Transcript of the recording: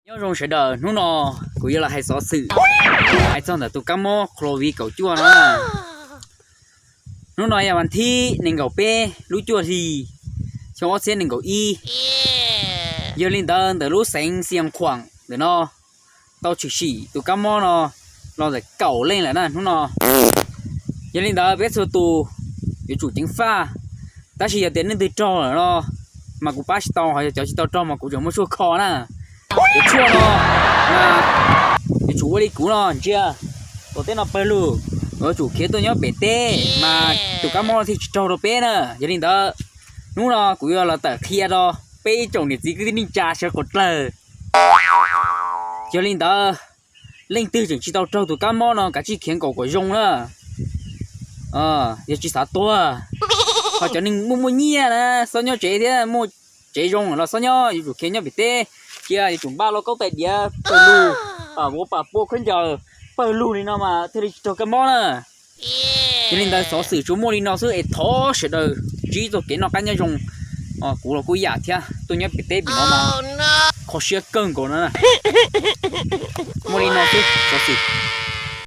Nyob zoo sawv daws, hnub no kuv yuav los hais xov xwm hais txog ntawm tus kab mob COVID kaum cuaj no. Hnub no yog vas thib nees nkaum peb lub cuaj hli xyoo ob txhiab nees nkaum ib. Yog li ntawd, ntawm lub xeev Xiav Khuam ntawm no tau tshwm sim tus kab mob no los ntawm kaum leej lawm na hnub no. Yog li ntawd, peb txhua tus yuav tsum ceev faj. Tab sis yog tias nej twg raug lawm no mas kuv pab tsis tau, ho yog cov tsis tau raug mas kuv tseem muaj tshuaj kho na. Cov tshuaj no mas yuav tsum ua li kuv no ntsia, tom teb no pawg lug, yuav tsum khiav tuaj nyob pem teb mas tus kab mob no thiaj tsis raug rau peb na. Yog li ntawd, hnub no kuv yuav los tawm qhia rau peb ib tsoom niam txiv kwv tij neej tsa sawv dlawg. Yog li ntawd, leej twg tseem tsis tau raug tus kab mob no kav tsij khiav nkaum kom zoo na. Yog tsis xav tuag, ho cov neeg muaj muaj nyiaj na, xob nyob tsev thiab muaj tsev zoo los xob nyob, yuav tsum khiav nyob pem teb, cia yuav tsum npaj lauj kaub tais diav pawg lug, ua pam pua khaub ncaws pawg lug li no mas thiaj li tsis raug kab mob na. Yog li ntawd, xov xwm tsuas muaj li no xwb es thov sawv daws ntsib txoj kev noj qab nyob zoo. Kuv los kuj yam thiab, tuaj nyob pem teb pem no mas kho siab kawg nkaus no. Muaj li no xwb xov xwm.